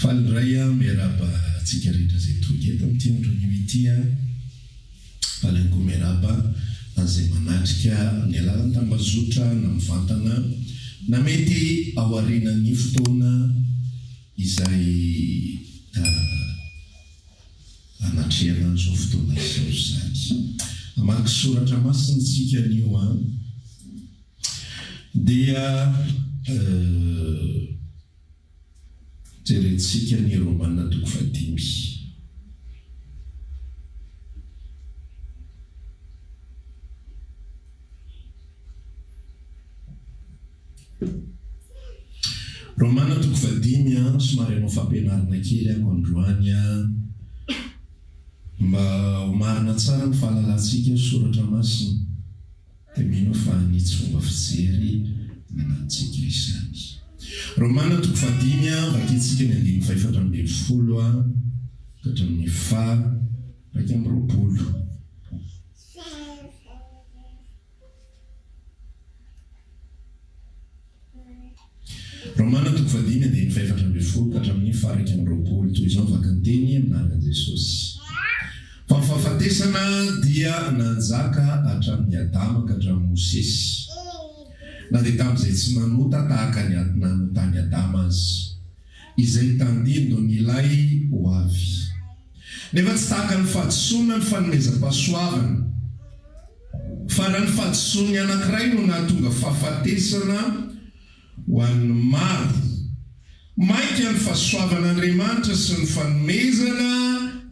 Faly indray aho miarahaba antsika rehetra izay tonga eto amin'ity andro anio ity a. Faly ihany koa miarahaba an'izay manatrika amin'ny alalan'ny tambazotra na mivantana na mety ao aorianan'ny fotoana izay anatrehana an'izao fotoana izao izany. Hamaky soratra masina isika anio a. Dia Jerentsika ny Romana toko fahadimy. Romana toko fahadimy an, somary hanao fampianarana kely aho androany an, mba ho marina tsara ny fahalalantsika soratra masina. Dia mino aho fa hanitsy fomba fijery ny anantsika izany. Romana toko fahadimy a, vakintsika ny andininy fahefatra ambin'ny folo a ka hatramin'ny faha 21. Romana toko fahadimy andininy fahefatra ambin'ny folo ka hatramin'ny faha 21, toy izao ny vakin-teny amin'ny anaran'i Jesosy. Fa ny fahafatesana dia nanjaka hatramin'i Adama ka hatramin'i Mosesy, na dia tamin'izay tsy nanota tahaka ny nanotan'i Adama aza, izay tandindon'ilay ho avy. Nefa tsy tahaka ny fahadisoana ny fanomezam-pahasoavana, fa raha ny fahadisoan'ny anankiray no nahatonga fahafatesana ho an'ny maro, mainka ny fahasoavan'Andriamanitra sy ny fanomezana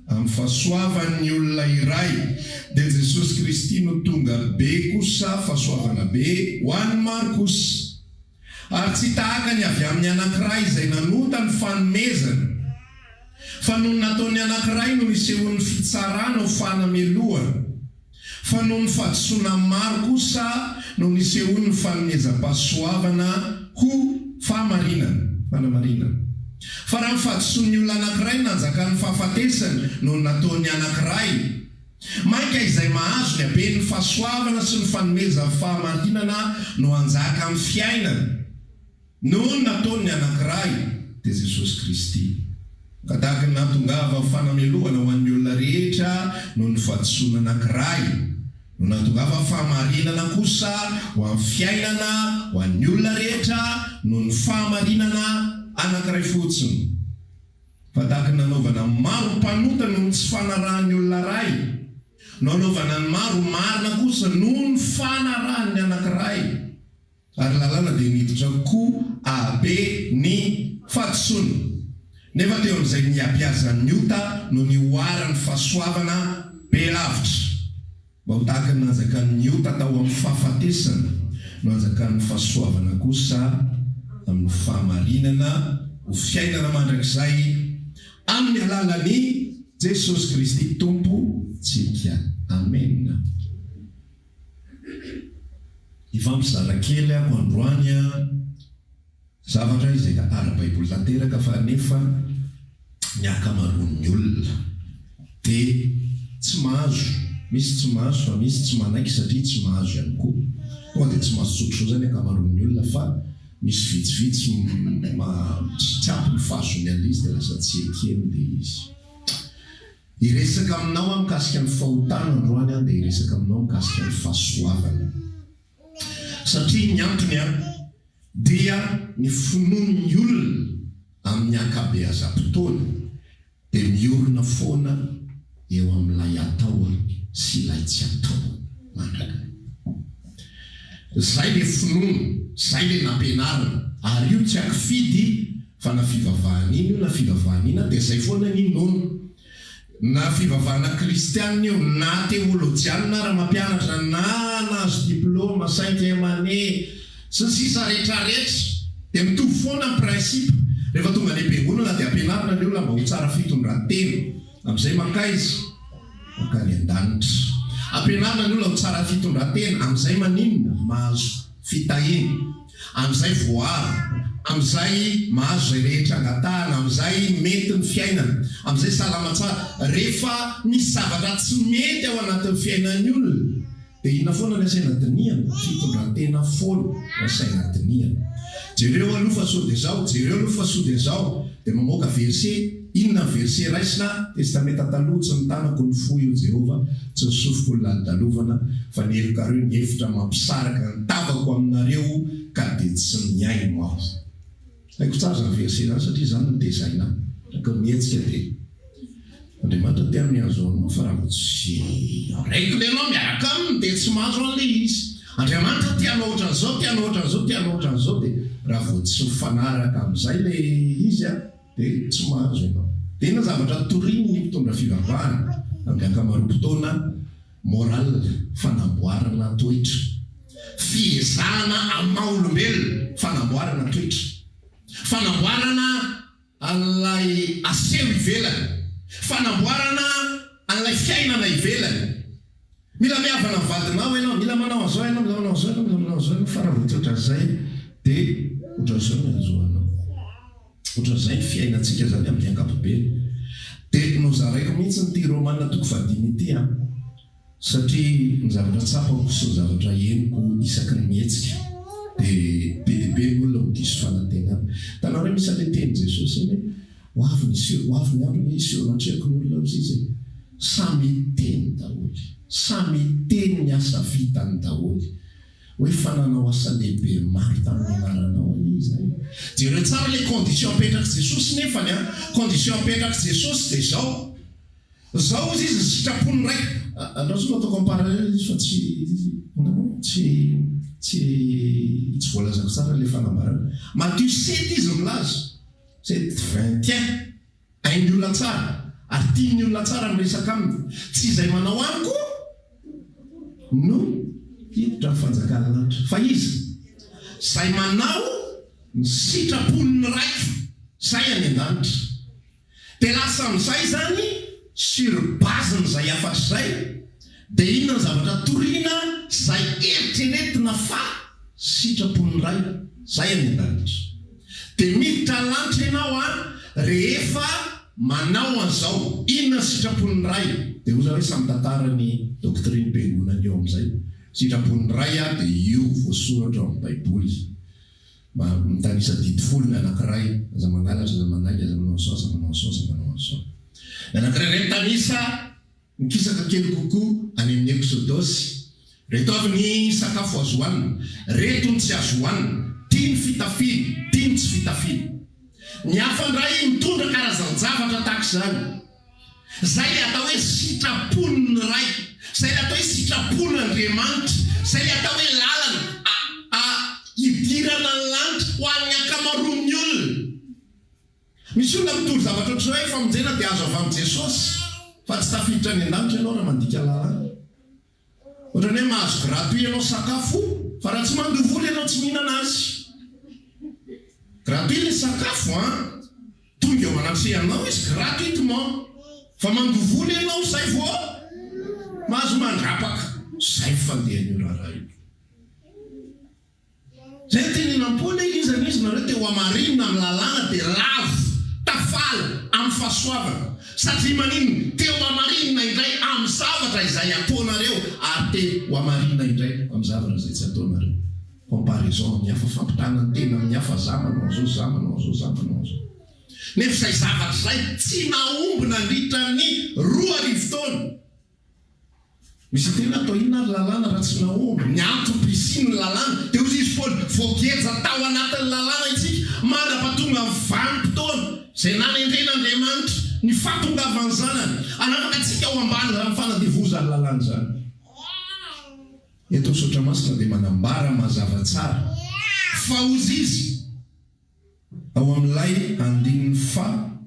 amin'ny fahasoavan'ny olona iray, dia Jesosy Kristy no tonga be kosa fahasoavana be ho an'ny maro kosa. Ary tsy tahaka ny avy amin'ny anankiray izay nanota ny fanomezana, fa noho ny nataon'ny anankiray no nisehoan'ny fitsarana ho fanamelohana, fa noho ny fahadisoana maro kosa no nisehoan'ny fanomezam-pahasoavana ho fahamarinana, fanamarinana. Fa raha ny fahadisoan'ny olona anankiray no nanjakan'ny fahafatesana noho ny nataon'ny anankiray, Mainka izay mahazo ny haben'ny fahasoavana sy ny fanomezan'ny fahamarinana no hanjaka amin'ny fiainana, noho ny nataon'ny anankiray, dia Jesosy Kristy. Ka tahaka ny nahatongavan'ny fanamelohana ho an'ny olona rehetra noho ny fahadisoana anankiray, no nahatongavan'ny fahamarinana kosa ho amin'ny fiainana ho an'ny olona rehetra noho ny fahamarinana anankiray fotsiny. Fa tahaka ny nanaovana ny maro mpanota noho ny tsy fanarahan'ny olona iray, no anaovana ny maro ho marina kosa noho ny fanarahan'ny anankiray. Ary lalàna dia niditra koa ahabe ny fahadisoana. Nefa teo amin'izay nihabiazan'ny ota no nihoaran'ny fahasoavana be lavitra. Mba ho tahaka ny nanjakan'ny ota tao amin'ny fahafatesana no hanjakan'ny fahasoavana kosa amin'ny fahamarinana ho fiainana mandrakizay amin'ny alalan'i Jesosy Kristy Tompontsika. Amena. Hifampizara kely aho androany an. Zavatra izay ara-baiboly tanteraka fa nefa ny ankamaroan'ny olona dia tsy mahazo, misy tsy mahazo fa misy tsy manaiky satria tsy mahazo ihany koa. Tonga dia tsy mahazo tsotr'izao izany ny ankamaroan'ny olona fa misy vitsivitsy tsy ampy ny fahazoany an'ilay izy dia lasa tsy ekeny ilay izy. Hiresaka aminao aho mikasika ny fahotana androany aho dia hiresaka aminao mikasika ny fahasoavana. Satria ny antony an, dia ny finoan'ny olona amin'ny ankabeazam-potoana dia miorina foana eo amin'ilay atao sy ilay tsy atao mandrakariva. Izay ilay finoana, izay ilay nampianarina, ary io tsy ankifidy fa na fivavahana ina io na fivavahana ina dia izay foana ny inoana. Na fivavahana kristianina io, na teolojianina ara mampianatra, na nahazo diploma, cinquième année, sy ny sisa retraretra, dia mitovy foana ny principe. Rehefa tonga any am-piangonana dia ampianarina ny olona mba ho tsara fitondran-tena. Amin'izay mankaiza? Mankany an-danitra. Ampianarina ny olona ho tsara fitondran-tena, amin'izay maninona? Mahazo fitahiana. Amin'izay voaro, amin'izay mahazo izay rehetra angatahana, amin'izay mety ny fiainana, amin'izay salama tsara. Rehefa misy zavatra tsy mety ao anatin'ny fiainan'ny olona dia inona foana ny asaina dinihana? Fitondran-tena foana no asaina dinihana. Jereo aloha fa sao dia zao, jereo aloha fa sao dia zao. Dia mamoaka verset, inona ny verset raisina? Testamenta Taloha, Tsy ny tanako no fohy, hoy Jehovah, tsy ny sofiko no lalodalovana, fa ny helokareo ny efitra mampisaraka ny tavako aminareo, ka dia tsy mihaino Aho. Haiko tsara izany verset izany satria izany no tezaina ahy. Rehefa mihetsika dia Andriamanitra te hanome an'izao anao fa raha vao tsy en règle ianao miaraka aminy dia tsy mahazo an'ilay izy. Andriamanitra te hanao ohatran'izao, te hanao ohatran'izao, te hanao ohatran'izao dia raha vao tsy mifanaraka amin'izay ilay izy dia tsy mahazo ianao. Dia inona zavatra torian'ny mpitondra fivavahana amin'ny ankamaroam-potoana? Morale, fanamboarana toetra. Fiezahana amin'ny maha olombelona, fanamboarana toetra. Fanamboarana an'ilay aseho ivelany. Fanamboarana an'ilay fiainana ivelany. Mila mihavana amin'ny vadinao ianao, mila manao an'izao ianao, mila manao an'izao ianao, mila manao an'izao ianao, fa raha vao tsy ohatran'izay dia ohatran'izao ny hanjo anao. Ohatran'izay ny fiainantsika izany amin'ny ankapobeny. Dia nozaraiko mihitsy ity Romana toko fahadimy ity an! Satria ny zavatra tsapako sy ny zavatra henoko isaky ny mihetsika dia be dia be ny olona ho diso fanantenana. Hitanareo misy an'ilay tenin'i Jesosy iny hoe ho avy ny hiseho, ho avy ny andro anie hiseho anatrehako ny olona hozy izy e! Samy hiteny daholo. Samy hiteny ny asa vitany daholo. Hoe fa nanao asa lehibe maro tamin'ny anaranao anie izahay. Jereo tsara ilay condition apetrak'i Jesosy nefany an! Condition apetrak'i Jesosy dia izao, Izao hozy izy ny sitrapon'ny Raiko. Andraso aloha ataoko en parallèle izy fa tsy tsy tsy tsy voalazako tsara ilay fanambarana. Matio sept izy milaza, sept vingt et un. Hain'ny olona tsara ary tian'ny olona tsara ny miresaka aminy. Tsy izay manao amiko no hiditra amin'ny fanjakan'ny lanitra, fa iza? Izay manao ny sitrapon'ny Raiko izay any an-danitra. Dia lasa amin'izay izany, sur base-n'izay hafatra izay, dia inona ny zavatra toriana izay eritreretina fa sitrapon'ny Ray izay any an-danitra? Dia miditra ny lanitra ianao an, rehefa manao an'izao. Inona ny sitrapon'ny Ray? Dia hoy za hoe samy tantara ny doctrine-mpiangonana eo amin'izay. Sitrapon'ny Ray an, dia io voasoratra ao amin'ny Baiboly. Mba mitanisa didy folo ny anankiray, aza mangalatra, aza mandainga, aza manao an'izao, aza manao an'izao, aza manao an'izao. Ny anankiray indray mitanisa Mikisaka kely kokoa any amin'ny Eksodosy. Reto avy ny sakafo azo hohanina, reto ny tsy azo hohanina, tia ny fitafiana, tia ny tsy fitafiana. Ny hafa indray mitondra karazan-javatra tahaka izany. Izay ilay atao hoe sitrapon'ny Ray, izay ilay atao hoe sitrapon'Andriamanitra, izay ilay atao hoe lalana hidirana ny lanitra ho an'ny ankamaroan'ny olona. Misy olona mitory zavatra ohatr'izao hoe famonjena dia azo avy amin'i Jesosy fa tsy tafiditra any an-danitra ianao raha mandika lalàna. Ohatran'ny hoe mahazo gratuit ianao sakafo fa raha tsy mandoa vola ianao tsy mihinana azy. Gratuit ilay sakafo an! Tonga eo anatrehanao izy gratuitement fa mandoa vola ianao izay vao mahazo mandrapaka. Izay ny fandehan'io raharaha io. Zay ny tenin'Ampoly hoe iza n'iza nareo te ho hamarinina amin'ny lalàna dia lavo, tafala, amin'ny fahasoavana. Satria maninona? Te ho hamarinina indray amin'ny zavatra izay ataonareo ary te ho hamarinina indray amin'ny zavatra izay tsy ataonareo. Comparaison amin'ny hafa, fampitahana ny tena amin'ny hafa, za manao an'izao, za manao an'izao, za manao an'izao. Nefa izay zavatra izay tsy nahomby nandritra ny 2000 taona. Misy tena atao inona ary lalàna raha tsy nahomby? Ny antom-pisian'ny lalàna. Dia hoy izy Paoly, voageja tao anatin'ny lalàna isika mandra-pahatonga ny vanim-potoana izay nanendren'Andriamanitra ny fahatongavan'ny Zanany hanafaka antsika ho ambanin'izany fanandevozan'ny lalàna izany. Eto ny Soratra Masina dia manambara mazava tsara fa hoy izy ao amin'ilay andininy faha.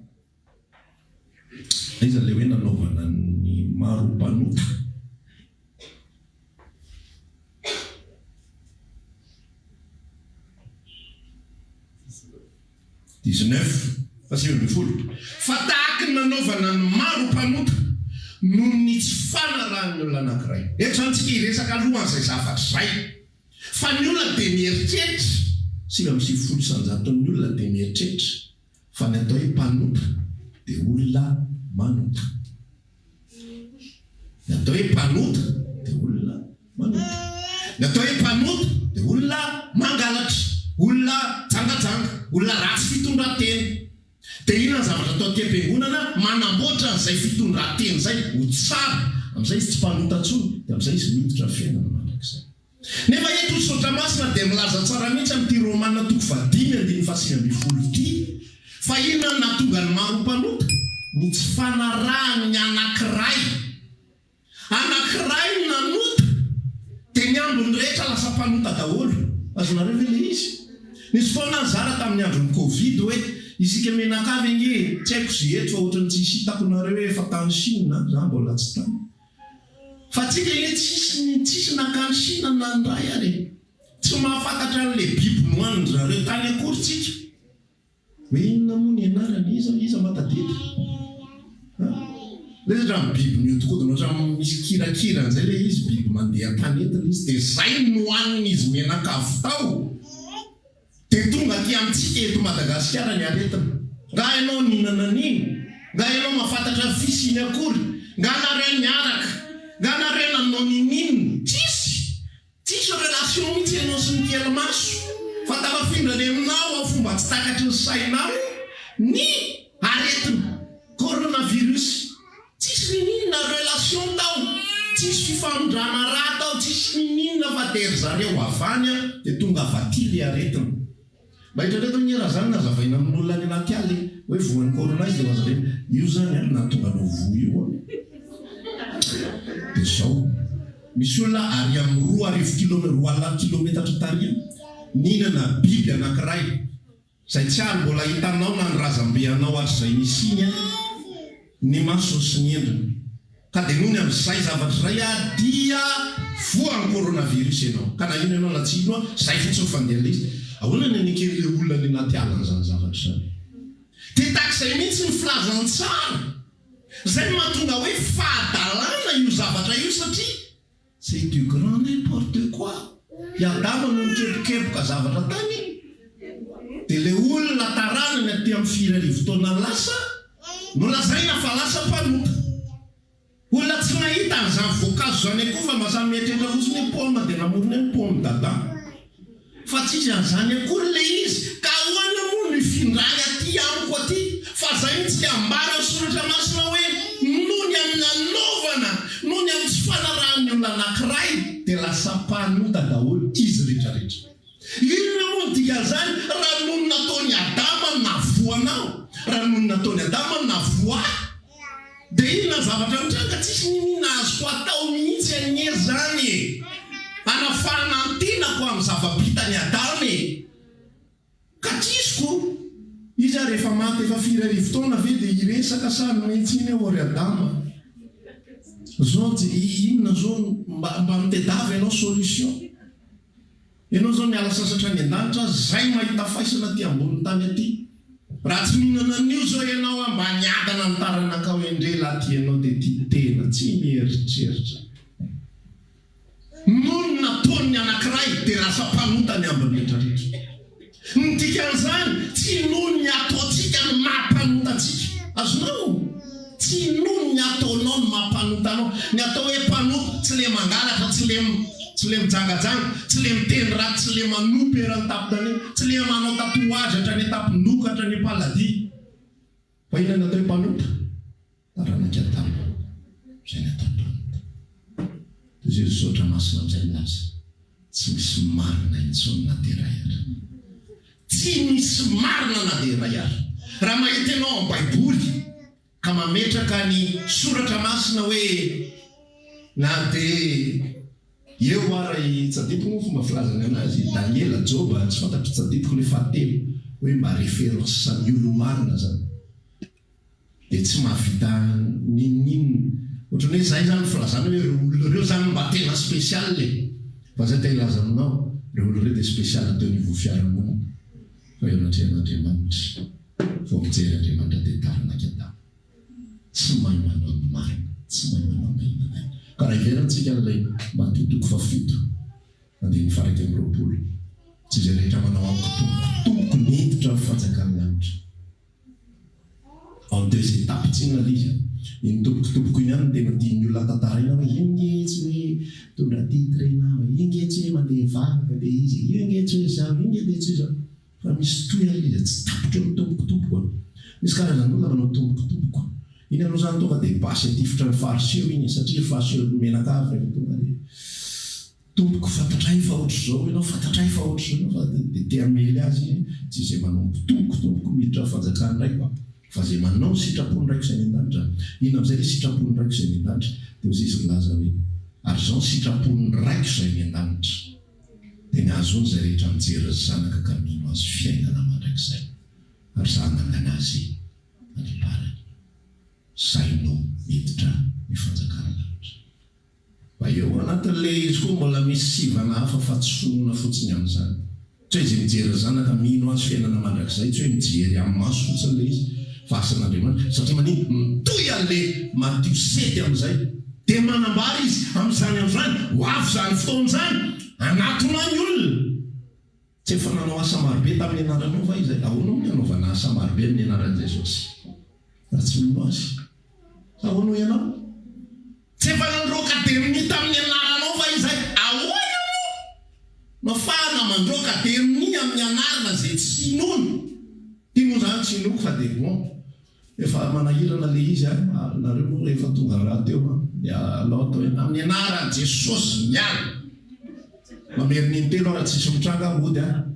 Aiza ilay hoe nanaovana ny maro ho mpanota? Dix-neuf, 19. Fa tahaky ny nanaovana ny maro ho mpanota noho ny tsy fanarahan'ny olona anankiray. Eto izany tsika hiresaka aloha an'izay zavatra izay. Fa ny olona dia mieritreritra, 99 isan-jaton'ny olona dia mieritreritra Fa ny atao hoe mpanota dia olona manota. Ny atao hoe mpanota dia olona manota. Ny atao hoe mpanota dia olona mangalatra, Olona jangajanga, olona ratsy fitondran-tena. Dia inona ny zavatra atao aty am-piangonana? Manamboatra an'izay fitondran-tena izay ho tsara. Amin'izay izy tsy mpanota intsony, dia amin'izay izy miditra ny fiainana mandrakizay. Nefa eto ny Soratra Masina dia milaza tsara mihitsy amin'ity Romana toko fahadimy andininy fahasivy ambinifolo ity fa inona no nahatonga ny maro ho mpanota? Ny tsy fanarahan'ny anankiray. Anankiray no nanota dia ny ambiny rehetra lasa mpanota daholo. Azonareo ve ilay izy? Nisy fotoana aho nizara tamin'ny andron'ny covid hoe isika mianakavy ange e, tsy haiko ze eto fa ohatran'ny tsisy hitako nareo hoe efa tany Chine an, za mbola tsy tany. Fa tsika anie tsisy ny tsisy nankany Chine na ny ray ary e. Tsy mahafantatra an'ilay biby nohanin-dry zareo tany akory tsika. Hoe inona moa ny anarany? Iza iza mahatadidy? Ha? Ilay izy ohatran'ny biby mihodinkodina ohatran'ny misy kirakirany izay ilay izy, biby mandeha an-tanety ilay izy. Dia izay no nohanin'izy mianakavy tao. Dia tonga aty amintsika eto Madagasikara ny aretina. Nga ianao nihinana an'iny? Nga ianao mahafantatra ny fisiany akory? Nga nareo niaraka? Nga nareo nanao ninoninona? Tsisy! Tsisy relation mihitsy ianao sy ny kely maso. Fa tafafindra any aminao ao fomba tsy takatry ny sainao ny aretina. Coronavirus. Tsisy ninoninona relation tao, tsisy fifamindrana ra tao, tsisy ninoninona fa dia ry zareo avy any dia tonga avy aty le aretina. Mba eritrereto anie raha zany nazavaina amin'olona any anaty ala e, hoe voan'ny corona izy dia ho azavaina, io zany an nahatonga anao voa io an, dia zao, misy olona ary amin'ny 2000 kilome, 20 kilometatra tary an, nihinana biby anakiray, Izay tsy ary mbola hitanao na ny razambe anao hatrizay nisiany an, ny masony sy ny endriny. Ka dia nony amin'izay zavatra izay an, dia voan'ny coronavirus ianao. Ka na hino ianao na tsy hino an, izay fotsiny fandehan'ilay izy. Ahoana ny haneken'ilay olona any anaty ala an'izany zavatra izany? Dia tahak'izay mihitsy ny filazantsara. Izay no mahatonga hoe fahadalana io zavatra io satria C'est du grand n'importe quoi! I Adama no nikepokepoka zavatra tany dia ilay olona taranany aty amin'ny firy arivo taona lasa no lazaina fa lasa mpanota. Olona tsy nahita an'izany voankazo izany akory fa mba samy mieritreritra fotsiny hoe pomme dia namorona hoe pomme dada. Fa tsisy an'izany akory ilay izy, ka ahoana moa no hifindrany aty amiko aty? Fa zay mihitsy ilay ambaran'ny soratra masina hoe noho ny amin'ny nanaovana, noho ny amin'ny tsy fanarahan'ny olona anankiray dia lasa mpanota daholo izy rehetra rehetra. Inona moa ny dikan'izany raha noho ny nataon'i Adama no nahavoa anao, raha noho ny nataon'i Adama no nahavoa ahy? Dia inona ny zavatra mitranga? Tsisy niniana azoko atao mihitsy anie zany e! Hanafahana ny tenako amin'ny zava-bitan'i Adama e! Ka tsisy ko! Izy ary efa maty efa firy arivo taona ve dia hiresaka sa nomentsiny eo ry Adama? Zao inona zao mba mba mitedava ianao solution? Ianao zao miala sasatra any an-danitra zay mahita faisana aty ambonin'ny tany aty. Raha tsy mihinana an'io zao ianao an mba niadana ny taranakao endrey lahy ty ianao dia tia tena tsy mieritreritra. Noho ny nataon'ny anankiray dia lasa mpanota ny ambiny rehetra rehetra. Ny dikan'izany, tsy noho ny ataontsika no maha mpanota antsika. Azonao? Tsy noho ny ataonao no maha mpanota anao. Ny atao hoe mpanota, tsy le mangalatra, tsy le tsy le mijangajanga, tsy le miteny ratsy, tsy le manopy eran'ny tampon-tany, tsy le manao tatouage hatrany an-tampon-doha ka hatrany am-paladia. Fa inona ny atao hoe mpanota? Taranak'i Adama, izay ny atao mpanota. Toy izay ny Soratra Masina amin'izay milaza, Tsy misy marina intsony na dia iray ary. Tsy misy marina na dia iray ary. Raha mahita ianao ao Baiboly ka mametraka ny Soratra Masina hoe na dia eo ara i, tsy adidiko moa ny fomba filazany anazy, i Daniela, Joba, tsy fantatro, tsy adidiko ilay fahatelo, hoe mba référence ny olo-marina izany. dia tsy mahavita n'inon'inona. Ohatran'ny hoe izay izany ny filazana hoe ireo olona ireo izany mba tena spécial e! Fa izay te hilaza aminao, ireo olona ireo dia spécial teo anivon'ny fiarahamonina, fa eo anatrehan'Andriamanitra, vao mijery Andriamanitra dia taranak'i Adama. Tsy mahay manao ny marina, tsy mahay manao na inona na inona. Ka raha heverintsika an'ilay Matio toko fahafito, andininy faha-21, Tsy izay rehetra manao amiko Tompoko, Tompoko no hiditra amin'ny fanjakan'ny lanitra. En deux étapes tsinona ilay izy an. Iny tompoko tompoko iny ihany no tena tian'ny olona tantaraina hoe io nge tsy hoe mitondra titre enao e, io nge tsy hoe mandeha hivavaka dia izy e, io nge tsy hoe izao, io nge dia tsy hoe izao. Fa misy toy ary izy tsy tapitra eo amin'ny tompoko tompoko a. Misy karazan'olona manao tompoko tompoko. Iny aloha izany tonga dia basy atifitra ny fariseo iny e, satria ry fariseo menakavy rehefa tonga dia Tompoko fantatray fa ohatr'izao ianao, fantatray fa ohatr'izao ianao fa dia te hamely azy izy, tsy izay manompo tompoko tompoko miditra amin'ny fanjakan'ny Raiko aho, fa izay manao ny sitrapon'ny Raiko izay any an-danitra. Inona amin'izay ilay sitrapon'ny Raiko izay any an-danitra? Dia hoy izy milaza hoe, Ary izao ny sitrapon'ny Raiko izay any an-danitra, dia ny hahazoany izay rehetra mijery ny Zanaka ka mino Azy fiainana mandrakizay, ary izaho hanangana azy any am-parany. Izay no miditra ny fanjakan'ny lanitra. Fa eo anatin'ilay izy koa mbola misy sivana hafa fa tsy finoana fotsiny amin'izany. Tsy hoe izay mijery ny Zanaka mino Azy fiainana mandrakizay, tsy hoe mijery amin'ny maso fotsiny ilay izy fa asan'Andriamanitra. Satria maninona? Mitohy an'ilay Matio sety amin'izay. Dia manambara izy amin'izany andro izany, ho avy izany fotoana izany, hanatona ny olona. Tsy efa nanao asa marobe tamin'ny anaranao va izahay? Ahoana moa ny hanaovana asa marobe amin'ny anaran'i Jesosy raha tsy mino Azy? Sa ahoana hoy ianao? Tsy efa nandroaka demonia tamin'ny anaranao va izahay? Ahoana moa no afahana mandroaka demonia amin'ny anarana izay tsy inoana? Ity moa izany tsy inoako fa dia bon. Efa manahirana le izy a, ary nareo moa efa tonga rahateo an, dia alao atao hoe amin'ny anaran'i Jesosy miala! Mamerina intelo aho raha tsisy mitranga aho mody an!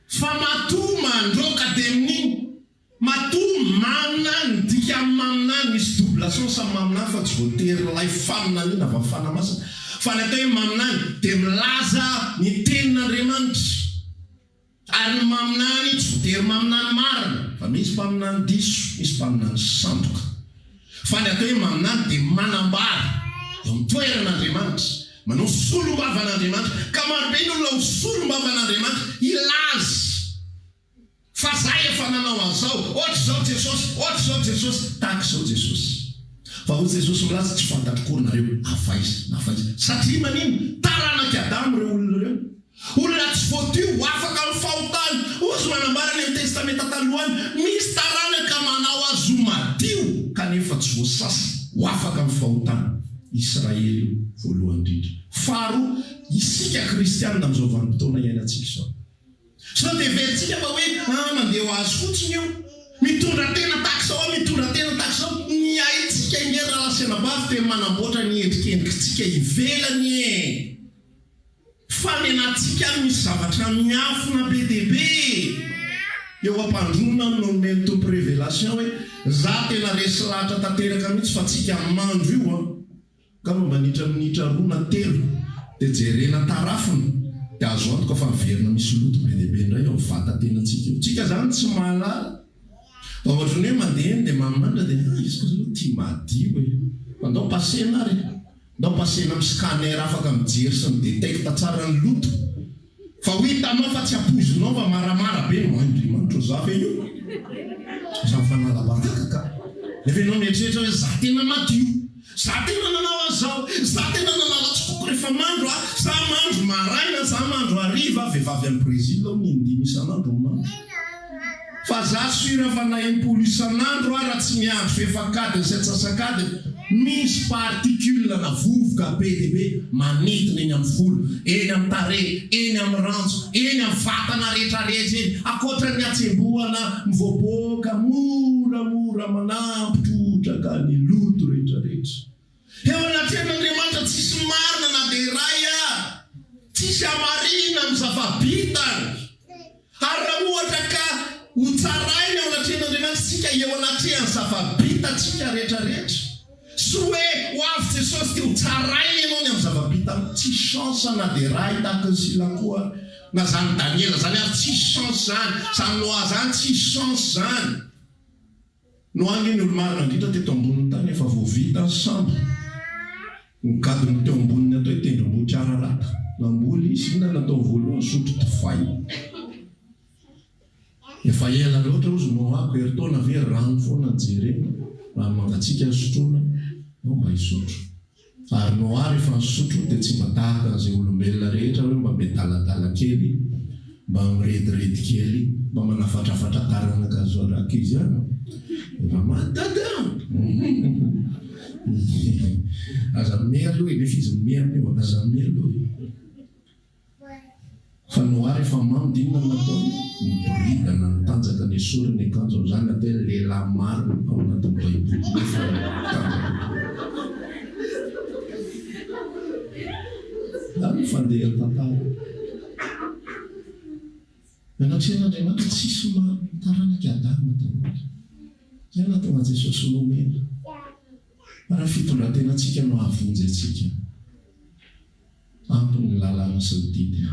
Fa matoa mandroaka demonia, matoa maminany, ny dikan'ny maminany, misy double sens amin'ny maminany fa tsy voatery ilay faminaniana avy amin'ny Fanahy Masina, fa ny atao hoe maminany dia milaza ny tenin'Andriamanitra. Ary ny maminany tsy voatery maminany marina, fa misy mpaminany diso, misy mpaminany sandoka. Fa ny atao hoe maminany dia manambara eo amin'ny toeran'Andriamanitra, manao solombavan'Andriamanitra. Ka marobe ny olona ho solombavan'Andriamanitra hilaza fa za efa nanao an'izao, ohatr'izao Jesosy, ohatr'izao Jesosy, tahaka izao Jesosy. Fa hoy Jesosy milaza, tsy fantatro akory nareo avy aiza na avy aiza. Satria maninona? Taranak'i Adama ireo olona ireo. Olona tsy voadio ho afaka amin'ny fahotany. Hozy manambara any amin'ny Testamenta Taloha any, misy taranaka manao azy ho madio kanefa tsy voasasa ho afaka amin'ny fahotana. Israely io voalohany indrindra. Faharoa, isika kristianina amin'izao vanim-potoana iainantsika izao. Sao dia heverintsika fa hoe ah mandeha ho azy fotsiny io. Mitondra tena tahaka izao aho, mitondra tena tahaka izao. Ny haintsika ange rahalahy sy anabavy dia manamboatra ny endrikendrikitsika ivelany e! Fa ny anatintsika any misy zavatra miafina be dia be e! Eo am-pandroana no nomen'ny Tompo révélation hoe za tena resy lahatra tanteraka mihitsy fa tsika mandro io an! Angamba mandritra minitra roa na telo dia jerena tarafina dia azo antoka fa miverina misy loto be dia be indray ao vata-tenantsika io. Tsika zany tsy mahalala fa ohatran'ny hoe mandeha eny dia mamandra dia ah izy kosa aloha tia madio e! Fa ndao pasena ary e! Ndao pasena amin'ny scanner afaka mijery sy mi-detecte tsara ny loto fa ho hitanao fa tsy ampoizinao fa maramara be no Andriamanitra ô za ve io? Za mifanala baraka ka! Nefa ianao mieritreritra hoe za tena madio, za tena nanao an'izao, za tena nanala tsikoko rehefa mandro a, za mandro maraina, za mandro hariva, vehivavy any Brésil hono in-dimy isan'andro no mandro. Fa za sur fa na impolo isan'andro ara tsy miandry fefak'adiny sy antsasak'adiny, misy particule na vovoka be dia be manidina eny amin'ny volo, eny amin'ny tarehy, eny amin'ny ranjo, eny amin'ny vatana rehetra rehetra eny, ankoatra ny hatsembohana mivoaboaka moramora manampy trotraka ny loto rehetra rehetra. Eo anatrehan'Andriamanitra tsisy marina na dia iray ary, tsisy hamarina amin'ny zava-bitany. Ary raha ohatra ka ho tsaraina eo anatrehan'Andriamanitra isika eo anatrehan'ny zava-bitantsika rehetrarehetra, sy hoe ho avy Jesosy dia ho tsaraina ianao ny amin'ny zava-bitanao, tsisy chance na dia iray tahaka ny Sila koa ary, na zany Daniela zany ary, tsisy chance zany, zany Noa zany, tsisy chance zany. Noa ange ny olo-marina indrindra teto ambonin'ny tany efa voavita ny sambo. Nigadona teo ambonin'ny atao hoe tendrombohitr'i Ararata. Namboly izy, inona no nataony voalohany? Nisotro divay. Efa ela loatra hozy Noa ko, herintaona ve rano foana no jerena, rano mangatsiaka no sotroina, ao mba hisotro. Ary Noa rehefa nisotro dia tsy mba tahaka an'izay olombelona rehetra hoe mba miadaladala kely, mba mirediredy kely, mba manafatrafatra taranaka azo ankizy ihany. Efa maty dada! Aza mimehy aloha e, nefa izy mimehy amin'io, aza mimehy aloha e. Fa Noa rehefa mamo dia inona no nataony? Niboridana nitanjaka nesoriny ny akanjo amin'izany atao hoe lehilahy marina ao anatin'ny baiboly nefa nitanjaka tokoa. Izany no fandehan'ny tantara. Nanatrehan'Andriamanitra tsisy marina taranak'i Adama daholo. Izay no nahatonga an'i Jesosy nomena. Fa raha ny fitondran-tenantsika no hahavonjy antsika. Ampy ny lalàna sy ny didy.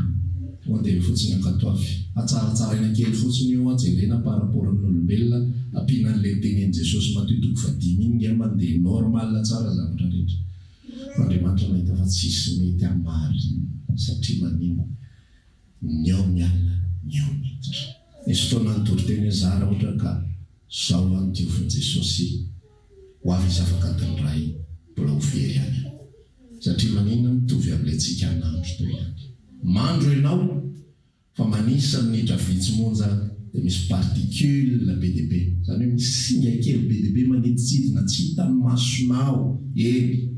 Tonga dia fotsiny ankatoavy. Atsaratsaraina kely fotsiny io an, jerena par rapport amin'ny olombelona, ampiana an'ilay nitenenin'i Jesosy Matio toko fahadimy iny ngamba dia normal tsara zavatra rehetra. Fa Andriamanitra nahita fa tsisy mety hamarina satria manina? Ny ao miala, ny ao miditra. Nisy fotoana nitory teny hoe za raha ohatra ka zao aho no diovin'i Jesosy ho avy izy afaka adiny iray mbola ho very ihany aho. Satria maninona mitovy amin'ilay tsika nandro teo ihany. Mandro ianao fa manisa minitra vitsy monja dia misy particule be dia be, izany hoe misy singa kely be dia be manidintsidina tsy hitan'ny masonao, eny,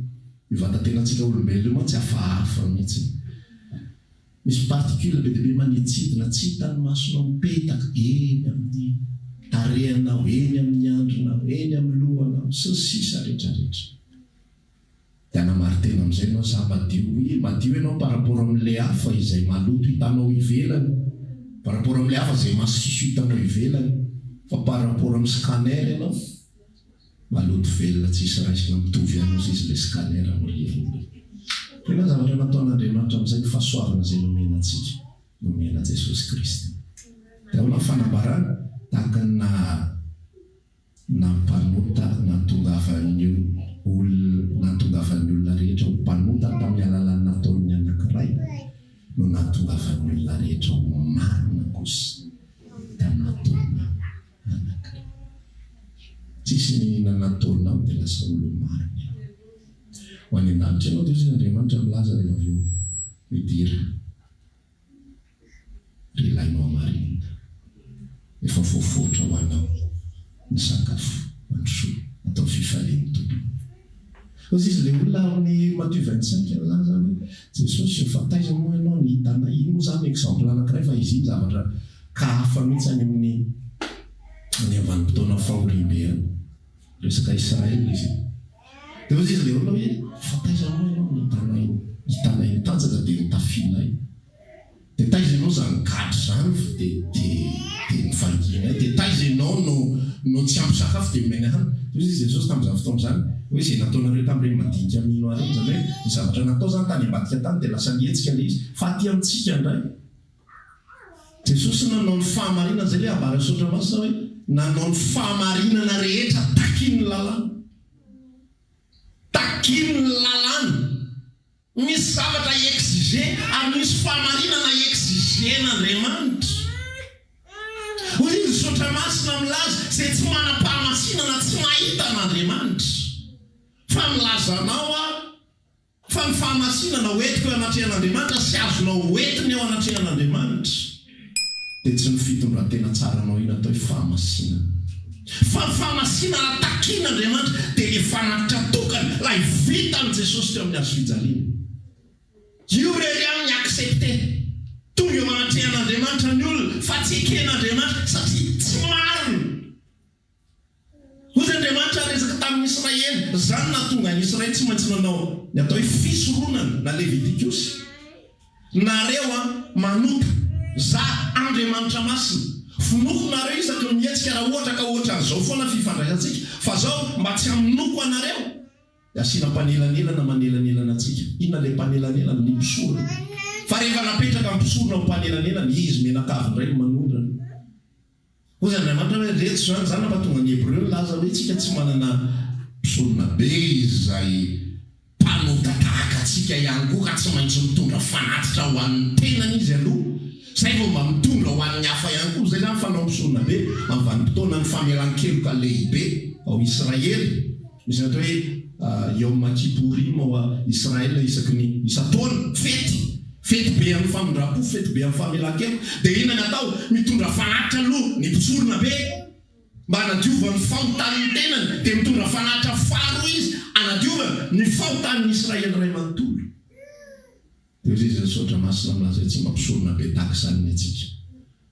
io vatatenantsika olombelona io mantsy hafahafa mihitsy. Misy particule be dia be manidintsidina tsy hitan'ny masonao mipetaka eny amin'ny tarehinao, eny amin'ny andrinao, eny amin'ny lohanao, sy ny sisa rehetra rehetra. Dia hanamari-tena amin'izay ianao, za madio. Oui, madio ianao par rapport amin'ilay hafa izay maloto hitanao ivelany, par rapport amin'ilay hafa izay masiso hitanao ivelany, fa par rapport amin'ny scanner ianao, maloto velona tsisy raisina mitovy ihany ozy izy ilay scanner amin'ny rivony. Tena zavatra nataon'Andriamanitra amin'izay ny fahasoavana izay nomena antsika, nomena Jesosy Kristy. Dia ahoana ny fanambarana? Tahaka ny naha. na mpanota nahatongavan'ny olona nahatongavan'ny olona rehetra ho mpanota tamin'ny alalan'ny nataon'ny anankiray no nahatongavan'ny olona rehetra ho marina kosa tamin'ny nataon'ny anankiray. Tsisy nihinana nataonao dia lasa olo-marina ianao. Ho any an-danitra ianao dia hoy izy Andriamanitra milaza rehefa avy eo, midira. Ry ilay nohamarinina, efa voavoatra ho anao ny sakafo mandrosoa atao fifalian'ny Tompo. Hoy izy ilay olona ao amin'ny Matio 25 nilaza hoe, Jesosy ô, fa taiza moa ianao no hitanay? Iny moa izany exemple anankiray fa izy iny zavatra cas hafa mihitsy any amin'ny any amin'ny vanim-potoanan'ny fahoriambe any. Resaka Israël izy iny. Dia hoy izy ilay olona hoe, fa taiza moa ianao no hitanay hitanay nitanjaka dia nitafianay? Dia taiza ianao izany gadra izany fa dia dia dia nivangianay? Dia taiza ianao no no tsy ampy sakafo dia nomenay hanina? Dia hoy izy Jesosy tamin'izany fotoana izany hoe izay nataonareo tamin'ireny madinika mino ahy ireny, izany hoe ny zavatra natao izany tany ambadika tany dia lasa nihetsika ilay izy, fa aty amintsika indray Jesosy nanao ny fahamarinana, izay ilay ambaran'ny Soratra Masina hoe nanao ny fahamarinana rehetra takin'ny lalàna. Takin'ny lalàna. Misy zavatra exiger ary misy fahamarinana exiger-n'Andriamanitra. Hoy ny Soratra Masina milaza, izay tsy manam-pahamasinana tsy mahita an'Andriamanitra. Fa milaza anao aho Fa ny fahamasinana ho entiko eo anatrehan'Andriamanitra sy azonao ho entiny eo anatrehan'Andriamanitra dia tsy ny fitondran-tena tsaranao iny atao hoe fahamasinana. Fa ny fahamasinana takian'Andriamanitra dia ilay fanatitra tokana, ilay vitan'i Jesosy teo amin'ny hazo fijaliana. Io irery ihany ny accepter. Tonga eo anatrehan'Andriamanitra ny olona fa tsy eken'Andriamanitra satria tsy marina. Hoy Andriamanitra niresaka tamin'ny Israely, Izany no nahatonga an'i Israely tsy maintsy nanao ny atao hoe fisoronana na Levitikosy. Nareo an, manota. Za, Andriamanitra masina. Vonoiko nareo isaky ny mihetsika raha ohatra ka ohatran'izao foana fifandraisantsika. Fa zao, mba tsy hamonoako anareo, dia asiana mpanelanelana manelanelana antsika. Inona ilay mpanelanelana? Ny mpisorona. Fa rehefa napetraka ny mpisorona ho mpanelanelana, izy mianakavy indray no manondrana. Hoy Andriamanitra hoe, Reto izany, izany nampahatonga ny Hebreo nilaza hoe, Tsika tsy manana mpisoronabe izay mpanota tahaka antsika ihany koa ka tsy maintsy mitondra fanatitra ho an'ny tenany izy aloha, izay vao mba mitondra ho an'ny hafa ihany koa. Izay izany fanao mpisoronabe amin'ny vanim-potoanan'ny famelan-keloka lehibe ao Israely. Misy ny atao hoe Yom Kippourim ao Israel isaky ny isan-taona, fety, fety be amin'ny famindram-po, fety be amin'ny famelan-keloka. Dia inona ny atao? Mitondra fanatitra aloha ny mpisorona be. Mba hanadiovany ny fahotan'ny tenany, dia mitondra fanatitra faharoa izy hanadiovana ny fahotan'ny Israely iray manontolo. Dia hoy izy, Ny Soratra Masina milaza hoe tsy mba mpisorona be tahaka izany ny antsika,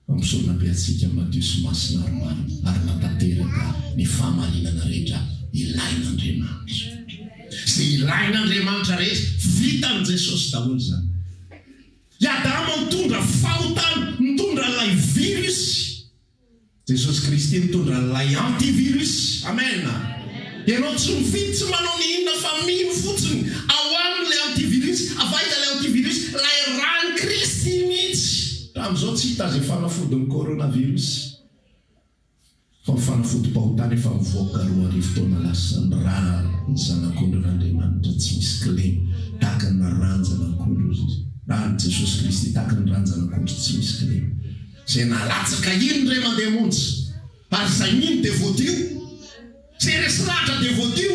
fa mpisorona be antsika madio sy masina ary marina, ary manatanteraka ny fahamarinana rehetra ilain'Andriamanitra. Izay ilain'Andriamanitra rehetra, vitan'i Jesosy daholo izany. I Adama nitondra fahotana, nitondra an'ilay virus. Jesosy Kristy mitondra an'ilay antivirus. Amen. Ianao tsy mifidy, tsy manao ny inona fa mino fotsiny. Ao aminy ilay antivirus. Avy aiza ilay antivirus? Ilay ràn'i Kristy mihitsy. Hatramin'izao tsy hita izay fanafodin'ny coronavirus. Fa ny fanafodim-pahotana efa nivoaka 2000 taona lasa, ny ràn'ny Zanak'ondrin'Andriamanitra tsy misy kilema, tahaka ny ràn-janak'ondry hozy izy. Ràn'i Jesosy Kristy tahaka ny ràn-janak'ondry tsy misy kilema. Izay nalatsaka iny indray mandeha monja, ary izay mino dia voadio. Izay resy lahatra dia voadio.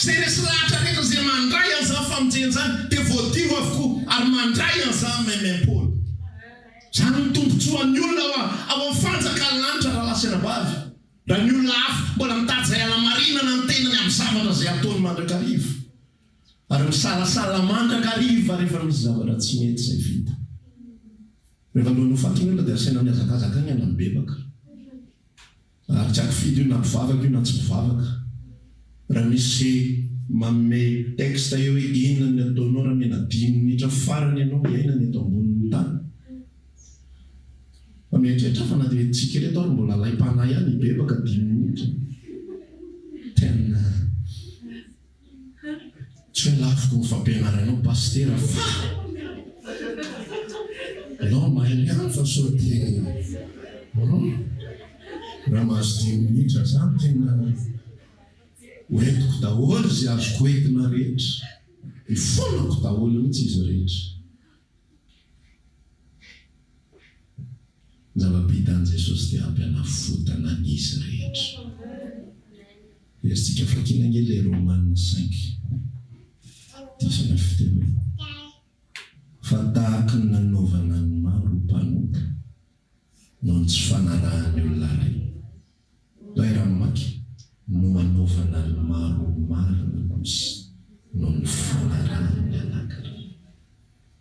Izay resy lahatra rehetra izay mandray an'izany famonjena izany dia voadio avokoa ary mandray an'izany maimaim-poana. Izany no tombontsoan'ny olona ao ao amin'ny fanjakan'ny lanitra rahalahy sy anabavy. Raha ny olona hafa mbola mitady izay hanamarinana ny tenany amin'ny zavatra izay ataony mandrakariva ary misalasala mandrakariva rehefa misy zavatra tsy mety izay vita. Rehefa alohan'ny ho faty ny olona dia asaina mihazakazaka haingana mibebaka. Ary tsy ankifidy io na mpivavaka io na tsy mpivavaka. Raha misy manome texte eo hoe inona ny ataonao raha mena dimy minitra farany ianao hiainana eto ambonin'ny tany. Fa mieritreritra aho fa na dia tsika ireto ary mbola alaim-panahy ihany hibebaka dimy minitra. Tena. Tsy hoe laviko ny fampianaranao Pasitera fa ianao mahay ihany fa sao dia hum raha mahazo dimy minitra za tena ho entiko daholo izay azoko entina rehetra, hifonako daholo mihitsy izy rehetra. Ny zava-bitan'i Jesosy dia ampy hanavotana an'izy rehetra. Herintsika vakiana ange ilay Romana cinq dix neuf teo e. Fa tahaky ny nanaovana ny maro ho mpanota noho ny tsy fanarahan'ny olona iray, ilay raha mamaky, no hanaovana ny maro ho marina kosa noho ny fanarahan'ny anankiray.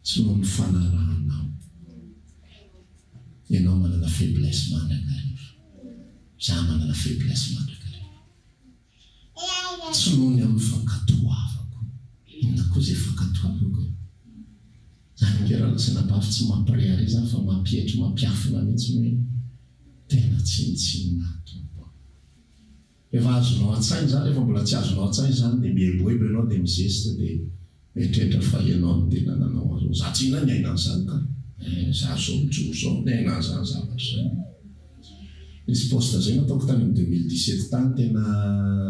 Tsy noho ny fanarahanao. Ianao manana faiblesse mandrakariva. Za manana faiblesse mandrakariva. Tsy noho ny amin'ny fankatoavako. Inona koa izay fankatoavako e? Zany ange raha lazaina bavy tsy mampirehareha zany fa mampietry mampiafina mihitsy ny hoe tena tsinontsinona ahy Tompo a. Rehefa azonao an-tsaina izany, rehefa mbola tsy azonao an-tsaina izany dia mieboebo ianao dia mizesta dia mieritreritra fa ianao no tena nanao an'izao. Za tsinona niaina an'izany ka. Eh, za zao mijoro zao niaina an'izany zavatra izany. Nisy post zay nataoko tany amin'ny 2017 tany tena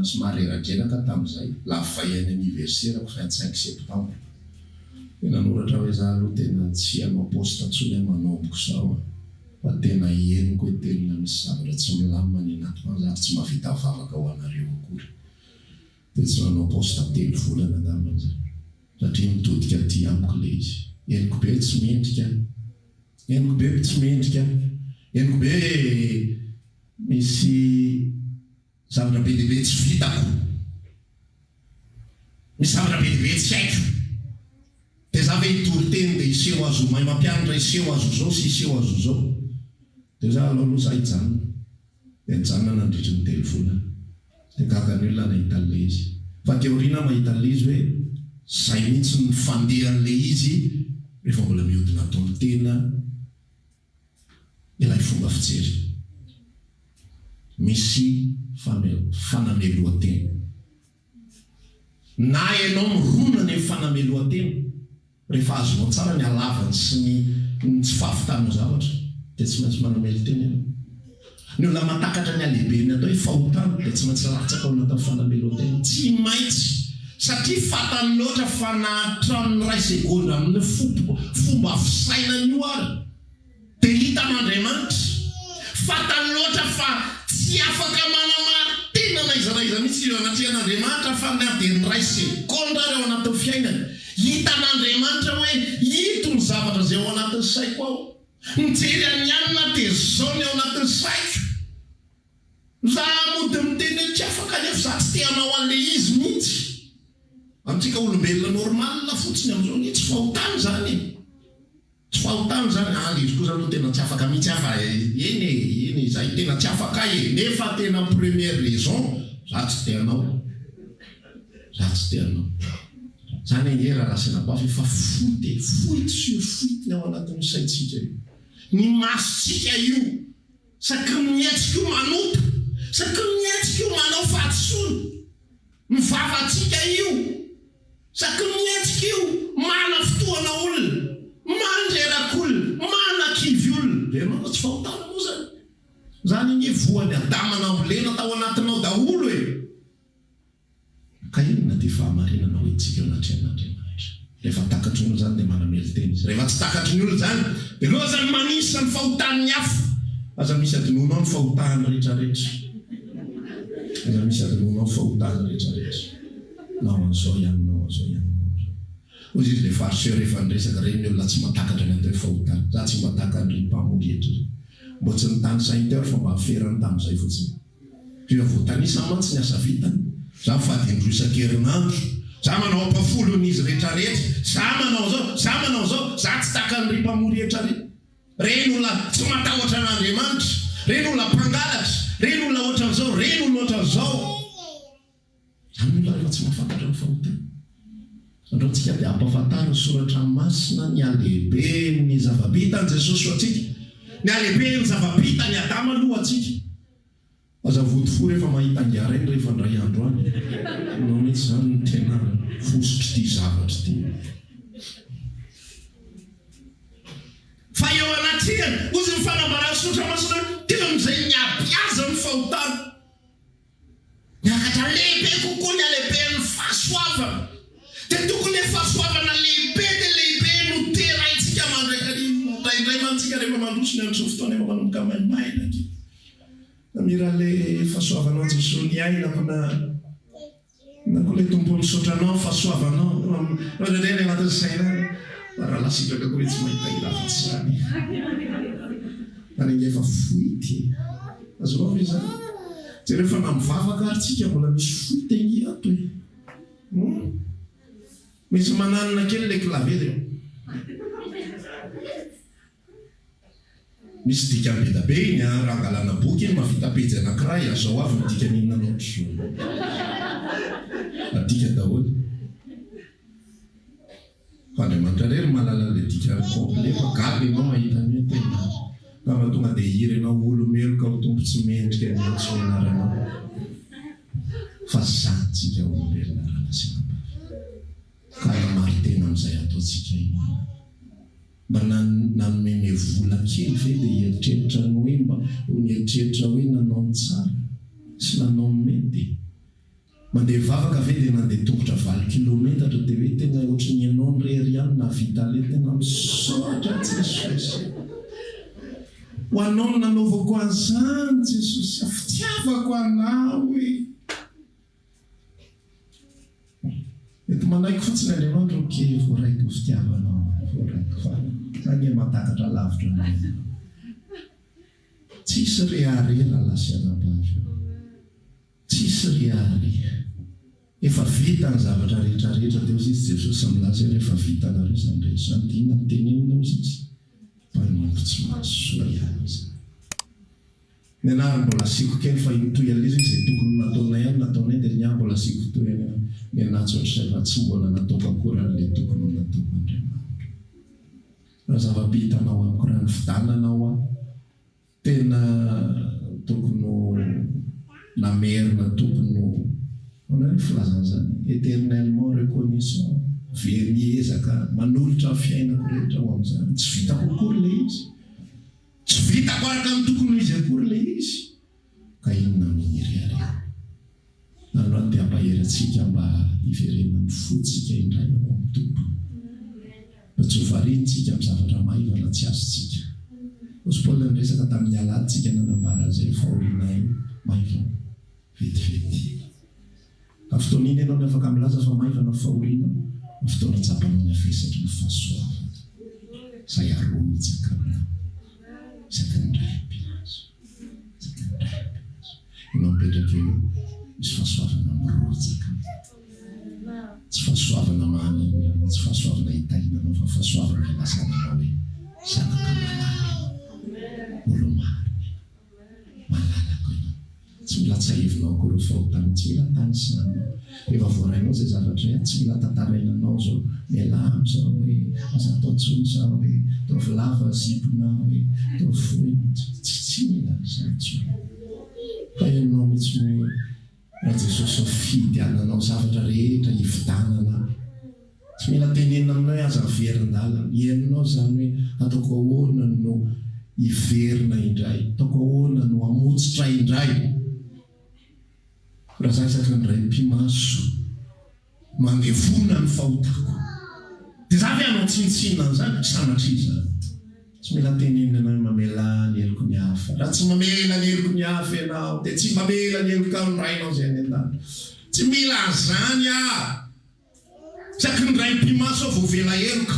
somary reradreraka aho tamin'izay, la veille ny anniversaire-ko 25 septembre. Dia nanoratra hoe za aloha tena tsy hanao post intsony aho manomboka izao a. Fa tena henoko hoe tena misy zavatra tsy milamina any anatiko any za ary tsy mahavita vavaka ho anareo akory. Dia tsy nanao post telo volana angambany za. Satria mitodika aty amiko ilay izy. Henoko be hoe tsy mendrika aho. Henoko be hoe tsy mendrika aho. Henoko be hoe misy zavatra be dia be tsy vitako. Misy zavatra be dia be tsy haiko. Dia za ve hitory teny dia hiseho azy ho mahay mampianatra, hiseho azy ho zao sy hiseho azy ho zao. Dia za alao aloha za hijanona. Dia nijanona nandritry ny telo volana. Dia gaga ny olona nahita an'ilay izy. Fa aty aoriana aho mahita an'ilay izy hoe zay mihitsy ny fandehan'ilay izy rehefa mbola mihodina ato amin'ny tena ilay fomba fijery. Misy fanamelohan-tena. Na ianao mirona any amin'ny fanamelohan-tena, rehefa azonao tsara ny halavany sy ny ny tsy fahavitanao zavatra, dia tsy maintsy manamelo-tena ianao. Ny olona mahatakatra ny halehiben'ny atao hoe fahotana dia tsy maintsy latsaka ao anatin'ny fanamelohan-tena. Tsy maintsy! Satria fantany loatra fa na hatramin'ny iray segondra amin'ny fomba fisainany io ary, Dia hitan'Andriamanitra. Fantany loatra fa tsy afaka manamari-tena na iza na iza mihitsy eo anatrehan'Andriamanitra fa na dia ny iray segondra ary ao anatin'ny fiainany. Hitan'Andriamanitra hoe ito ny zavatra izay ao anatin'ny saiko ao. Mijery an'i Anna dia izao ny ao anatin'ny saiko. Za. mody miteny hoe tsy afaka nefa za tsy te hanao an'ilay izy mihitsy. Amintsika olombelona normal fotsiny amin'izao anie tsy fahotana izany e! Tsy fahotana izany, ah le izy koa zany aloha tena tsy afaka mihitsy ah fa eny e, eny e, izahay tena tsy afaka e, nefa tena première raison za tsy te hanao, za tsy te hanao. Zany ange rahalahy sy anabavy efa fuite e, fuite sur fuite ny ao anatin'io saintsika io. Ny masontsika io, saky ny mihetsika io manota, saky ny mihetsika io manao fahadisoana. Ny vavantsika io, saky ny mihetsika io, manafotoana olona, mandreraka olona, manakivy olona. Heverinao fa tsy fahotana moa izany? Izany anie voan'i Adama nambolena tao anatinao daholo e! Ka inona ity fahamarinana hoentintsika eo anatrehan'Andriamanitra? Rehefa takatry ny olona izany dia manamelo-tena izy. Rehefa tsy takatry ny olona izany dia lozany manisa ny fahotan'ny hafa. Aza misy adinoinao ny fahotany rehetrarehetra. Aza misy adinoinao ny fahotany rehetrarehetra. Na ho an'izao ihany na ho an'izao ihany na ho an'izao. Hoy izy ilay fariseo rehefa niresaka, ireny ny olona tsy mahatakatra ny atao hoe fahotana. Za tsy mba tahaka an'ireny mpamory hetra ireny. Mbola tsy nitanisainy teo ary fa mba noferany tamin'izay fotsiny. Efa voatanisa mantsy ny asa vitany. Za mifady indroa isan-kerinandro. Za manao ampafolon'izy retraretra. Za manao zao, za manao zao. Za tsy takan'ry mpamory hetra ry. Reny olona tsy matahotra an'Andriamanitra. Reny olona mpangalatra. Reny olona ohatran'izao, reny olona ohatran'izao. Izany ny olona rehefa tsy mahafantatra ny fahotana. Andao tsika dia hampahafantaro ny soratra masina ny halehiben'ny zava-bitan'i Jesosy ho antsika. Ny halehiben'ny zava-bitan'i Adama aloha ho antsika. Aza vody fo rehefa mahita angaha reny rehefa ndray andro any. Ianao mihitsy izany no tena fositr'ity zavatra ity. Fa eo anatrehany, hozy ny fanambaran'ny soratra masina hoe, teo amin'izay niabiazan'ny fahotana. Miakatra lehibe kokoa ny halehiben'ny fahasoavana. Dia tokony ilay fahasoavana lehibe dia lehibe no deraintsika mandrakariva. Indraindray mantsy isika rehefa mandroso ny andro sy ny fotoana efa manomboka maimaina akia. Namira le fahasoavanao Jesoa niainako na na koa le Tompo misaotra anao fahasoavanao indraindray any anatin'ny saina any rahalahy sitraka koa ve tsy mahita hira afa-tsy izany any ange efa fuite e azonao ve izany jereo fa na mivavaka ary tsika mbola misy fuite ange ato e hum misy mananina kely le clavier dia Misy dikany be da be iny an, raha angalana boky iny mahavita pejy anankiray, azao avy ny dikany inona loatra. Adika daholo. Fa Andriamanitra irery no mahalala an'ilay dikany complet fa gaga ianao mahita ny hoe tena angamba tonga dia hihira ianao olo-meloka ho Tompo tsy mendrika ny hiantso ny anaranao. Fa zany tsika olombelona rahalahy sy anabavy. Ka hanamari-tena amin'izay ataontsika inona? Mba nanomeme vola kely ve dia hieritreritra ny hoe mba ho nieritreritra hoe nanao ny tsara sy nanao ny mety? Mandeha hivavaka ve dia nandeha tongotra valo kilometatra dia hoe tena ohatry ny ianao irery ihany nahavita an'ilay tena misaotra Jesosy ho anao no nanaovako an'izany Jesosy a! Fitiavako anao e! Mety manaiky fotsiny Andriamanitra ok voaraiko ny fitiavanao voaraiko fa za nge mahatakatra lavitra noho ianao. Tsisy rehareha rahalahy sy anabavy ô. Tsisy rehareha. Efa vita ny zavatra rehetra rehetra dia hozy izy Jesosy milaza hoe rehefa vitanareo izany rehetra izany dia inona no tenenina hozy izy? Mpanompo tsy mahasoa ihany izahay. Ny anah ary mbola asiako kely fa iny toy an'ilay izy hoe izay tokony ho nataonay ihany nataonay dia ny ahy mbola asiako tohiny hoe ny anah tsy ohatr'izay fa tsy mbola nataoko akory an'ilay tokony ho nataoko Andriamanitro. Raha zava-bitanao amiko raha nividananao aho tena tokony ho namerina tokony ho ahoana re ny filazana izany éternellement reconnaissant very miezaka manolotra ny fiainako rehetra ho amin'izany tsy vitako akory ilay izy. Tsy vitako araka ny tokony ho izy akory ilay izy, ka inona no nireharehako? Androany dia hampahery antsika mba hiverenan'ny fontsika indray ao amin'ny Tompo. Mba tsy ho variantsika amin'ny zavatra maivana tsy azontsika. Hozy Paoly niresaka tamin'ny alahady tsika nanambara an'izay fahorianay maivana vetivety. Amin'ny fotoana inona ianao no afaka milaza fa maivana ny fahorianao? Amin'ny fotoana tsapanao ny havesatry ny fahasoavana izay arotsaka aminao isaky ny indray ampihazo. Isaky ny indray ampihazo. Ianao mipetraka. ilazana anao hoe zanaka malala ianao. Olo-marina ianao. Malalako ianao. Tsy mila tsahivinao akory ny fahotana, tsy mila tanisanao. Rehefa voarainao izay zavatra izay, tsy mila tantaraina anao izao, mialà amin'izao hoe, aza atao intsony izao hoe, ataovy lava zipona hoe, ataovy fohy, tsy tsy mila an'izany intsony. Fa henonao mihitsy hoe raha Jesosy mifidy hananao zavatra rehetra hividanana Tsy mila tenenina aminao hoe aza miverin-dalana. Henonao izany hoe ataoko ahoana no hiverina indray, ataoko ahoana no hamotsitra indray. Raha za isaky ny indray mipi-maso no handevona ny fahotako, dia za ve hanao tsinontsinona an'izany? Sanatria izany. Tsy mila tenenina ianao hoe mamelà ny heloky ny hafa. Raha tsy mamela ny heloky ny hafa ianao, dia tsy mamela ny helokao ny Rainao izay any an-danitra. Tsy mila an'izany aho. Isaky ny raim-pimaso aho voavela heloka.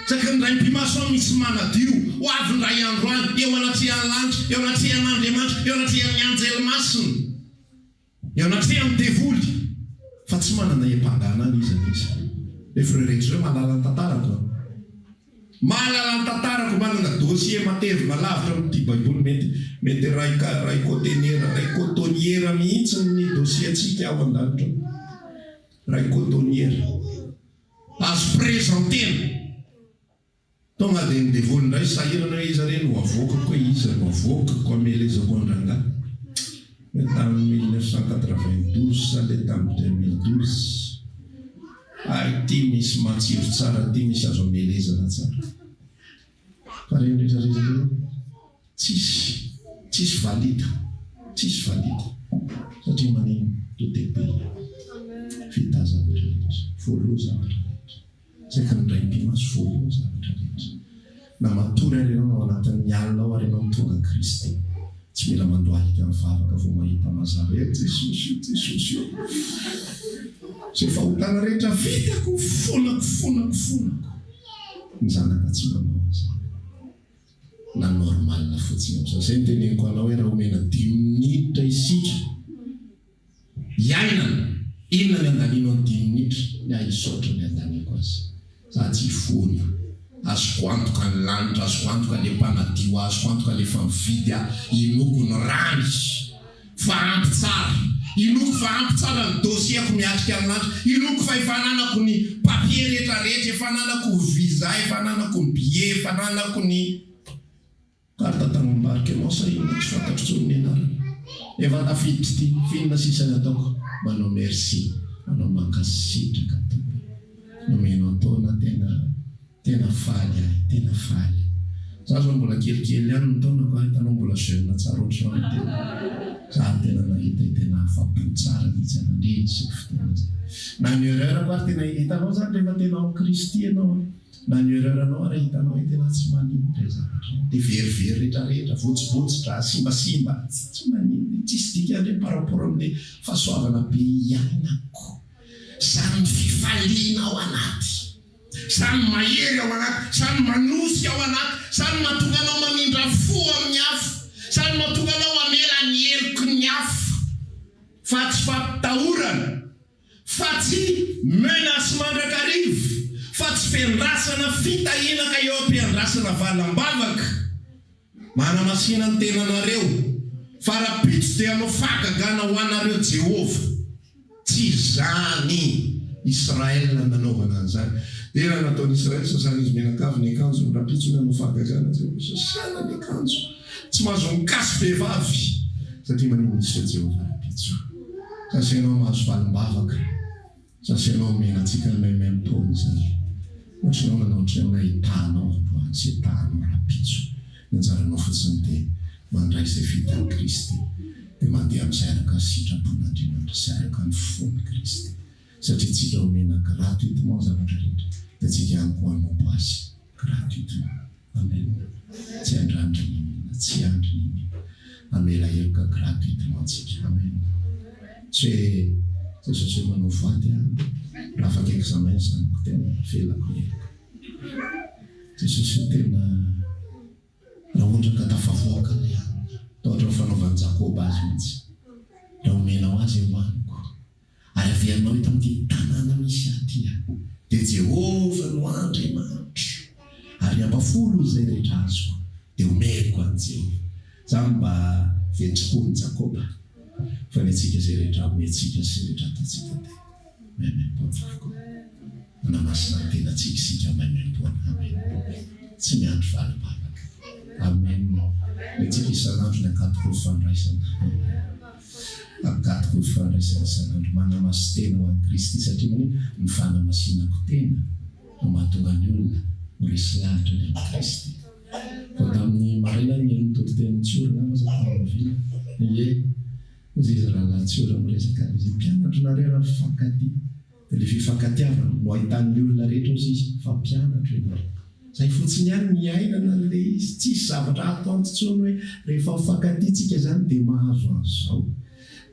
Isaky ny raim-pimaso aho misy manadio. Ho avy indray andro any, eo anatrehan'ny lanitra, eo anatrehan'Andriamanitra, eo anatrehan'ny anjely masina, eo anatrehan'ny devoly, fa tsy manana hiampangana ahy n'iza n'iza. Nefa ireo rehetra ireo mahalala ny tantarako an. Mahalala ny tantarako, manana dossier matevina lavitra amin'ity baiboly mety mety iray iray kotenera, iray kotoniera mihitsy ny dossier-ntsika ao an-danitra ao. Ray cotonnière. Azo presentena. Tonga dia ny devoly indray sahirana hoe iza re no avoakako e, iza no avoakako hamelezako an-drangahy. Hoe tamin'ny 1992 sa le tamin'ny 2012. Hay ity misy matsiro tsara, ity misy azo amelezana tsara. Fa ireny rehetra rehetra ireny tsisy tsisy valide tsisy valide satria maninona tout est payé vita zavatra rehetra voaloa zavatra rehetra saika ny raim-pimaso voaloa zavatra rehetra na matory ary ianao na ao anatin'ny alina ao ary ianao no tonga Kristy tsy mila mandohalika mivavaka vao mahita mazava eh Jesosy o Jesosy o izay fahotana rehetra vitako fonako fonako fonako Ny zanaka tsy manao an'izany. Na normal fotsiny amin'izao. Izay no teneniko anao hoe raha omena dimy minitra isika hiainana, inona ny andanianao ny dimy minitra? Ny ahy hisaotra ny andaniako azy. Za tsy hifona. Azoko antoka ny lanitra, azoko antoka le mpanadio ahy, azoko antoka le efa mividy ahy, inoako ny rany. Fa ampy tsara. Inoako fa ampy tsara ny dossier-ko miatrika ny lanitra. Inoako fa efa ananako ny papier rehetra rehetra, efa ananako ny visa, efa ananako ny billet, efa ananako ny carte d'embarquement sa inona tsy fantatro intsony ny anarany. Efa tafiditra ity, f'inona sisa ny ataoko? Manao merci, manao mankasitraka Tompo. Nomenao taona tena. Tena faly ahy, tena faly. Za zao mbola kelikely ihany ny taonako a, hitanao mbola jeune tsara ohatr'izao ny tena. Za tena nahita hoe tena afa-po tsara mihitsy aho nandre izay fotoana izay. Na ny erreur-ko ary tena hitanao zany rehefa tena ao amin'i Kristy ianao a, na ny erreur-nao ary hitanao hoe tena tsy maninona ilay zavatra iny. Dia verivery retraretra, votsibotsitra, simbasimba, tsy maninona, tsisy dikany ireny par rapport amin'ilay fahasoavana be iainako. Zany ny fifaliana ao anaty. Zany mahery ao anaty, zany manosika ao anaty, zany mahatonga anao mamindra fo amin'ny hafa, zany mahatonga anao hamela ny heloky ny hafa, fa tsy fampitahorana, fa tsy menace mandrakariva, fa tsy fiandrasana fitahiana ka eo am-piandrasana valam-bavaka. Manamasina ny tenanareo, fa rahampitso dia hanao fahagagana ho anareo Jehovah. Tsy izany Israel no nanaovana an'izany. Dia raha nataon'i Israel sasan'izy mianakavy ny akanjony, rahampitso ny hanao fahagagana Jehovah. Sasana ny akanjo. Tsy mahazo mikasi-behivavy, satria maninona izy fa Jehovah rahampitso. Sasanao mahazo valim-bavaka. Sasy ianao omena antsika ny maimaimpoana izany. Ohatry ny ahoana na ohatry ny ahoana ahitahanao androany sy ahitahanao rahampitso. Ny anjaranao fotsiny dia mandray izay vitan'i Kristy dia mandeha amin'izay araka ny sitrapon'Andriamanitra sy araka ny fon'i Kristy. Satria tsika omena gratuitement zavatra rehetra dia tsika ihany koa hanompo Azy gratuitement. Amen. Tsy andrandry n'inona, tsy andry n'inona. Hamela heloka gratuitement tsika. Amen. Tsy hoe Jesosy hoe manao voady aho, raha afaka examen ny zanako tena avelako ny heloko. Jesosy hoe tena raha ohatra ka tafavoaka ilay hanina, toa ohatran'ny fanaovan'i Jakoba azy mihitsy, raha omenao azy hohaniko. Ary averinao eto amin'ity tanàna misy ahy ity aho. Dia Jehovah no Andriamanitro. Ary Ary ny ampafolon'izay rehetra azoko dia omeko an'i Jehovah. Izany mba vetsom-pon'i Jakoba. Fa ny antsika izay rehetra omentsika sy rehetra ataontsika dia maimaimpoana avokoa. Manamasina ny tenantsika isika maimaimpoana. Amen. Tsy miandry valim-bavaka. Amen. Ny antsika isan'andro ny ankatoky ny fandraisana. Ankatoky ny fandraisana isan'andro. Manamasin-tena ho an'i Kristy satria maninona? Ny fanamasinako tena no mahatonga ny olona ho resy lahatra ny amin'i Kristy. Vao tamin'ny maraina aho nihaino ny toritenin'i Tsiora angamba za tamin'ny oviana? Ie, hozy izy rahalahy Tsiora miresaka an'izy mpianatro nareo raha mifankatia. Dia ilay fifankatiavana no ahitan'ny olona rehetra hozy izy fa mpianatro ianareo. Zay fotsiny ihany ny iainana an'ilay izy, tsisy zavatra attente intsony hoe rehefa mifankatia tsika izany dia mahazo an'izao.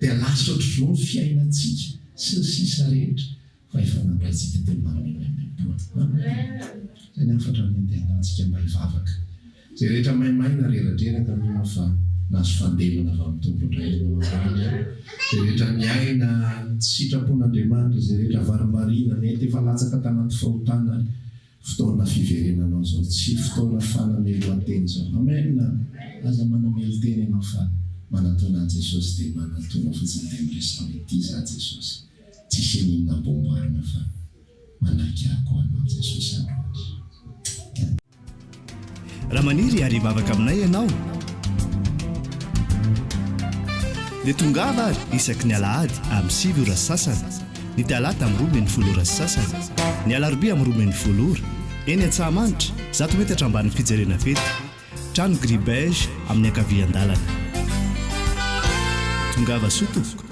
Dia lasa ohatr'izao ny fiainantsika sy ny sisa rehetra. Fa efa nandraintsika teny manome maimaimpoana. Amen. Izay ny hafatra nentina antsika mba hivavaka. Izay rehetra maimaina, reradreraka, mino aho fa nahazo fandemana avy amin'ny Tompo indray ianao androany an. Izay rehetra niaina ny tsy sitrapon'Andriamanitra, izay rehetra varimbariana, mety efa latsaka tanaty fahotana ary fotoana fiverenanao izao, tsy fotoana fanamelohan-tena izao. Amen. Aza manamelo-tena ianao fa manatona an'i Jesosy dia manatona fotsiny dia miresaha hoe ity izaho Jesosy. Tsisy n'inona amboamboarina fa manaiky ahy koa anao Jesosy androany. Raha maniry ary hivavaka aminay ianao dia tongava ary isaky ny alahady amin'ny 9 ora sy sasany, ny talata amin'ny 12 ora sy sasany, ny alarobia amin'ny 12 ora, eny Antsahamanitra, 100 metatra ambanin'ny fijerena fety, trano gris beige amin'ny ankavian-dalana. Tongava soa tompoko.